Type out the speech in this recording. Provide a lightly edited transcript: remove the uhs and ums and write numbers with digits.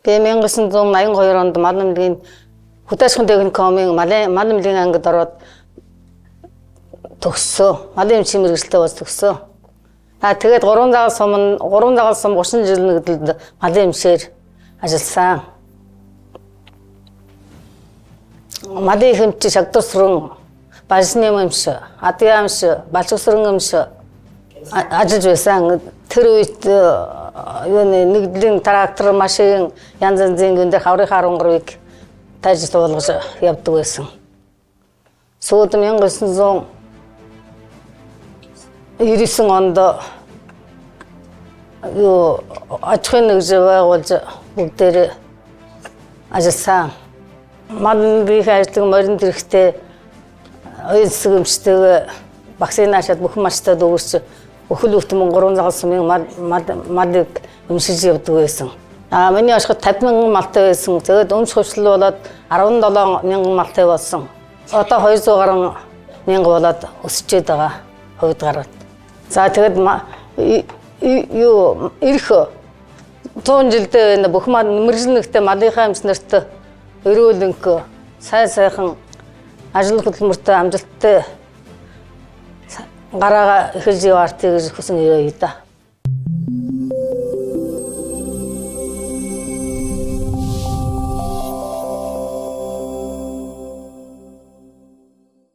Би 1982 онд мал эмнэлгийн хөдөө аж ахуйн техникумын мал эмнэлгийн ангид ороод төгссөн. Малын эмчийн мэргэжилтэй болж төгссөн. А тэгээд гурван загаал сум 30 жил нэгдэлд малын эмчээр ажилласан. Малын их эмч Шагдур сүрэн, Бажсны эмч, Адыга эмч, Балчуг сүрэн эмч ажиллаж байсан. Тэр үед юуны нэгдлийн трактор, машин, янз янзын гүн дээр хаврын 13-ыг тайж туулгаж явдаг байсан. Сүүлд 1999 онд юу аж ахуйн нэгж байгуулж бүгдээр ажилласан. Мал эмнэлгийнхээ ажлыг морин тэрэгтэй оюун цэцэг эмчтэйгээ вакцинашаад бүх малчтай дүүрч өхөл өвтмөн 3 загал сумын малыг эмшиж явдаг байсан. А миний ороход 50 мянган малтай байсан. Тэгээд өмч хувьчлал болоод 17 мянган малтай болсон. Одоо 200 гаруй мянга болоод өсчээд байгаа хувьд гараад. За тэгээд юу ирэх 100 жилдээ байна бүх мал мэргэжил нэгтэй малынхаа эмч нарт эрүүл энх сайн сайхан ажил хөдөлмөртэй амжилттай гараагаа эхэлж яваартай гэж хүсэн ирээ да.